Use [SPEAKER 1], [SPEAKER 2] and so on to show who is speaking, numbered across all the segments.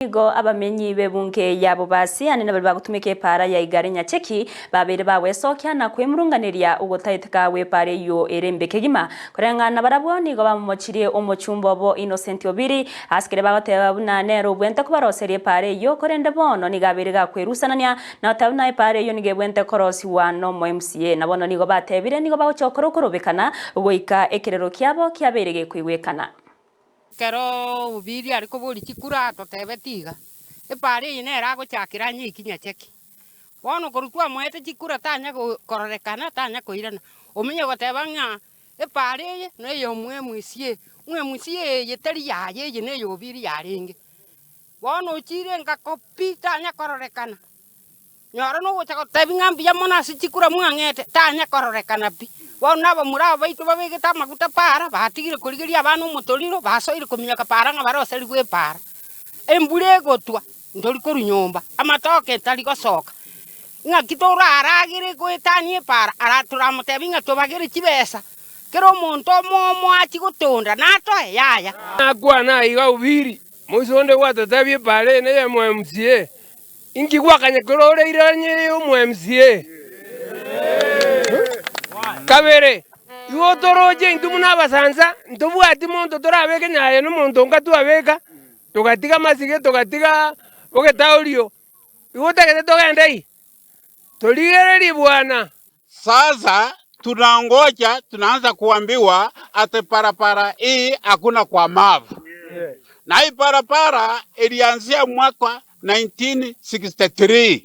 [SPEAKER 1] Nigo abamenyi b'ebunge ya Bobasi ane nabaria bagotumeka epaara ya Igare Nyacheki babeire bagwesokia na kwemurunganeria ogotaeteka gw'epaara eyio ere embe kegima. Koreng'ana nabarabwo nigo bamomochirie omochumba obo Innocent Obiri ase keria bagoteba buna nere obwente kobaroseria epaara eyio korende bono nigo abeire gakwerusanania na goteba buna epaara eyio nigo ebwente korosigwa nomo MCA. Na bono nigo batebire nigo bagochia gokora okorobekana goika ekerero kiabo kiabeire gekoigwekana.
[SPEAKER 2] Ekero Obiri are koboria chikura atotebetie iga, Epaara eye nere agochakera anyeiki nyacheki. Bono korwa twamoete chikura tanya kororekana, tanya koirana. Ominye goteba ng'a epaara eye neya omwemwisie, omwemwisie eye tari yaye eye neya Obiri yarenge. Bono ochire ngako pi tanya kororekana. Nyora nogocha gotebia ng'a mbuya mono ase chikura mwang'ete, tanya kororekana pi. Bono nabamura aba baito babegete amaguta paara, batigire korigeria abana omotoriro, basoire kominyoka paara ng'a baroserigwe epaara. Embura egotwa, ntori korwa nyomba, amatoke tari gosoka. Ng'aki toraragere goetania epaara? Ara toramotebie ng'a tobagere chibesa, kera omonto omomo achie gotonda, natoe? Yaya.
[SPEAKER 3] Nakwana aiga Obiri, moise onde gwatotebia epaara eye neye MCA, Inki gwakanya kororeire onye omo-MCA? Kabere, igo toroche intwe buna abasansa, ntobwati monto torabeke nyaye na omonto onga twabeka, togatiga amasige togatiga ogetaorio, igo otagete togende aye? Torigererie bwana.
[SPEAKER 4] Sasa tunangoja tunaanza kuambiwa ati parapara hii hakuna kwa map. Na hii parapara ilianzia mwaka 1963.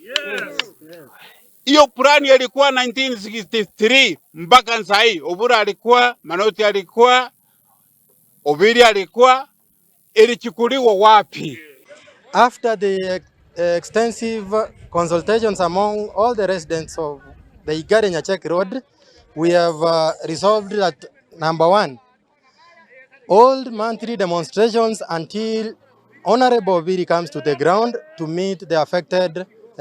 [SPEAKER 4] Hiyo plani ilikuwa 1963 mpaka sai Obura alikuwa, Manoti alikuwa, Obiri alikuwa, ilichukuliwa wapi?
[SPEAKER 5] After the extensive consultations among all the residents of the Igare Nyacheki Road, we have uh, resolved that number one, hold monthly demonstrations until Honorable Obiri comes to the ground to meet the affected